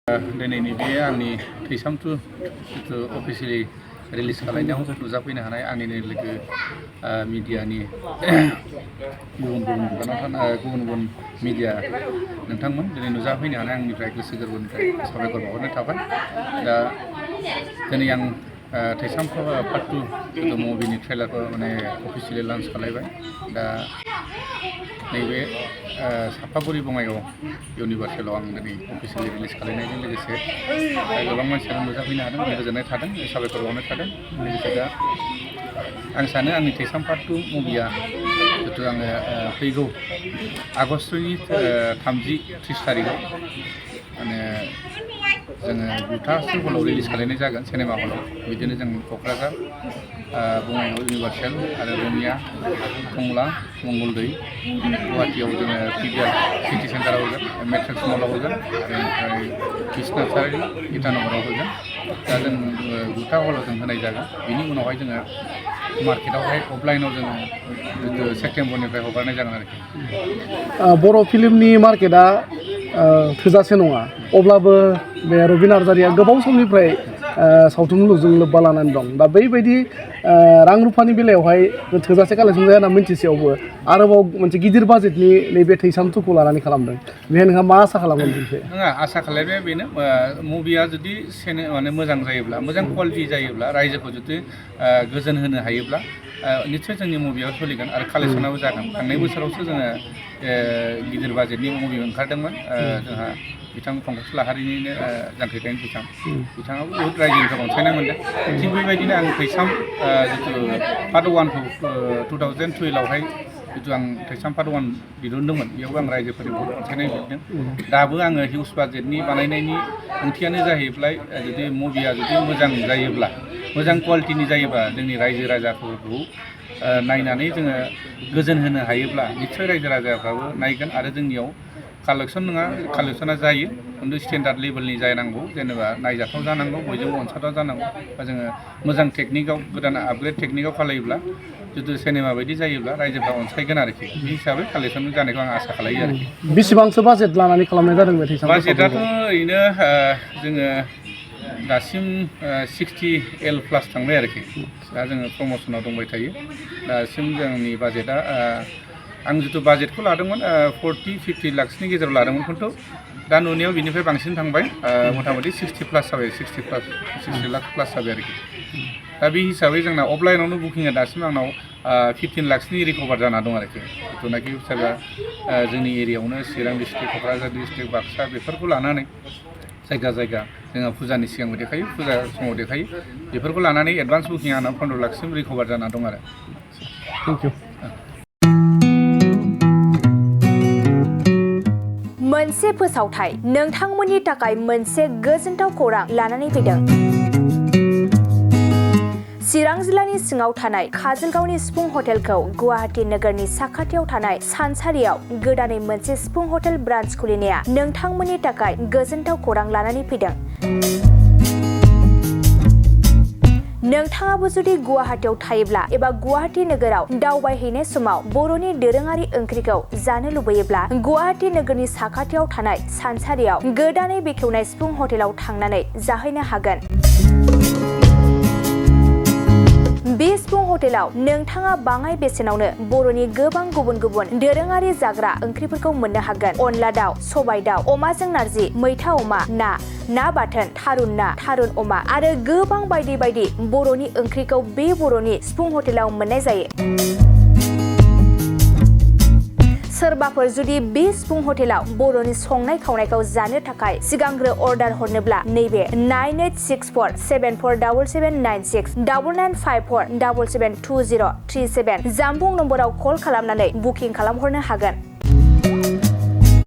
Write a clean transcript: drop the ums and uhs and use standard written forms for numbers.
दिनैनि बे आंनि थैसामथु जिथु अफिसियेलि रिलिज खालामनायाव नुजाफैनो हानाय आंनिनो लोगो मिडियानि गुबुन बिबानाव थानाय गुबुन मिडिया नोंथांमोन दिनै नुजाफैनो हानाय आंनिफ्राय गोसो गोरबोनिफ्राय साबायखर बावहरनाय थाबाय। दा दिनै आं थैसाम पार्ट 2 जिथु मुभिनि ट्रेलारखौ अफिसियेलि लन्च खालामबाय। दा नैबे सापागुरि बङाइगाव इउनिभार्सेलाव आं दिनै अफिसियेलि रिलिज खालामनायजों लोगोसे गोबां मानसियानो नुजाफैनो हादों, गोजोननाय थादों, साबायखर बावनाय थादों। लोगोसे दा आं सानो आंनि थैसाम पार्ट 2 मुभिया जिथु आङो फैगौ आगष्टनि 30 थारिखआव जोङो 9थासो हलाव रिलिज खालामनाय जागोन, सिनेमा हलाव। बिदिनो जों क'क्राझार, बङाइगाव इउनिभार्सेल आरो रङिया, टंला, मंगलदै, गुवाहाटियाव जोङो पिडिआर सिटि सेन्टाराव होगोन, मेट्रिक्स मलाव होगोन आरो ओमफ्राय बिश्नाथसारि इटानगराव होगोन। दा जों 9था हलाव जों होनाय जागोन। बिनि उनावहाय जोङो मार्केटावहाय अफलाइनाव जोङो सेप्तेम्बरनिफ्राय हगारनाय जागोन आरोखि। बर' फिल्मनि मार्केटआ थोजासे नङा, अब्लाबो बे रबि नार्जारिया गोबाव समनिफ्राय सावथुन मुलुगजों लोब्बा लानानै दं। दा बैबायदि रां रुफानि बेलायावहाय थोजासे कालेक्सन जाया होनना मिन्थिसेयावबो आरोबाव मोनसे गिदिर बाजेटनि नैबे थैसाम 2खौ लानानै खालामदों। बेहाय नोंहा मा आसा खालामगोन? नङा, आसा खालामनाया बेनो, मुभिया जुदि मोजां जायोब्ला, मोजां कुवालिटि जायोब्ला, रायजोखौ जुदि गोजोन होनो हायोब्ला निस्सय जोंनि मुभियाव सोलिगोन आरो कालेक्सनाबो जागोन। थांनाय बोसोरावसो जोङो गिदिर बाजेटनि मुभि ओंखारदोंमोन। जोंहा बिथां पंकज लाहारिनिनो जांख्रिथायनि थैसाम, बिथाङाबो बहुत रायजोनिफ्राय अनसायनाय मोनदों। थिग बेबायदिनो आं थैसाम जिथु पार्ट 1खौ 2012आवहाय जिथु आं थैसाम पार्ट 1 दिहुनदोंमोन, बेयावबो आं रायजोफोरनि बहुत अनसायनाय मोनदों। दाबो आङो हिउज बाजेटनि बानायनायनि ओंथियानो जाहैबाय, जुदि मुभिया जुदि मोजां जायोब्ला, मोजां कुवालिटिनि जायोब्ला, जोंनि रायजो राजाफोरखौ नायनानै जोङो गोजोन होनो हायोब्ला निस्सय रायजो राजाफ्राबो नायगोन आरो जोंनियाव कालेक्सन नङा, कालेक्सना जायो, खिन्थु स्टेन्डार्ड लेभेलनि जानांगौ, जेनेबा नायजाथाव जानांगौ, बयजोंबो अनसायथाव जानांगौ। बा जोङो मोजां टेकनिकआव, गोदान आपग्रेड टेकनिकआव खालायोब्ला, जुदि सिनेमा बायदि जायोब्ला रायजोफ्रा अनसायगोन आरोखि। बे हिसाबै कालेक्सन जानायखौ आं आसा खालायो आरोखि। बेसेबांसो बाजेट लानानै खालामनाय जादों बे थैसाम? बाजेटआथ' ओरैनो जोङो दासिम 60L प्लास थांबाय आरोखि। दा जोङो प्रमसनाव दंबाय थायो। दासिम जोंनि बाजेटआ आं जिथु बाजेटखौ लादोंमोन 40-50 लाखसनि गेजेराव लादोंमोन, खिन्थु दा नुनायाव बिनिफ्राय बांसिन थांबाय। मथा मथि 60 प्लास जाबाय, 60 लाख प्लास जाबाय आरोखि। दा बे हिसाबै जोंना अफलाइनावनो बुकिंआ दासिम आंनाव 15 लाखसनि रिकभार जाना दं आरोखि। जिथुनाखि सोरबा जोंनि एरियायावनो चिरां डिस्ट्रिक्ट, क'क्राझार डिस्ट्रिक्ट, बाक्सा बेफोरखौ लानानै जायगा जोंहा फुजानि सिगांबो देखायो, फुजा समाव देखायो, बेफोरखौ लानानै एडभान्स बुकिंआ आंनाव 15 लाखसिम रिकभार जाना दं आरो। Thank you. मोनसे फोसावथाय नोंथांमोननि थाखाय मोनसे गोजोनथाव खौरां लानानै फैदों। चिरां जिल्लानि सिङाव थानाय काजलगावनि सिफुं हटेलखौ गुवाहाटी नोगोरनि साखाथियाव थानाय सानसारियाव गोदानै मोनसे सिफुं हटेल ब्रान्च खुलिनाया नोंथांमोननि थाखाय गोजोनथाव खौरां लानानै फैदों। नोंथाङाबो जुदि गुवाहाटीयाव थायोब्ला एबा गुवाहाटी नोगोराव दावबायहैनाय समाव बर'नि दोरोङारि ओंख्रिखौ जानो लुबैयोब्ला गुवाहाटी नोगोरनि साखाथियाव थानाय सानसारियाव गोदानै बेखेवनाय सिफुं हटेलाव थांनानै जाहैनो हागोन। बे सिफुं हटेलाव नोंथाङा बाङाय बेसेनावनो बर'नि गोबां गुबुन दोरोङारि जाग्रा ओंख्रिफोरखौ मोननो हागोन। अनला दाउ, सबाय दाउ, अमाजों नारजि, मैथा अमा, ना बाथोन, थारुन ना, थारुन अमा आरो गोबां बायदि बर'नि ओंख्रिखौ बे बर'नि सिफुं हटेलाव मोननाय जायो। सोरबाफोर जुदि बे सिफुं हटेलाव बर'नि संनाय खावनायखौ जानो थाखाय सिगांग्रो अर्डार हरनोब्ला नैबे 9864747796 9954772037 जामबुं नम्बराव कल खालामनानै बुकिं खालामहरनो हागोन।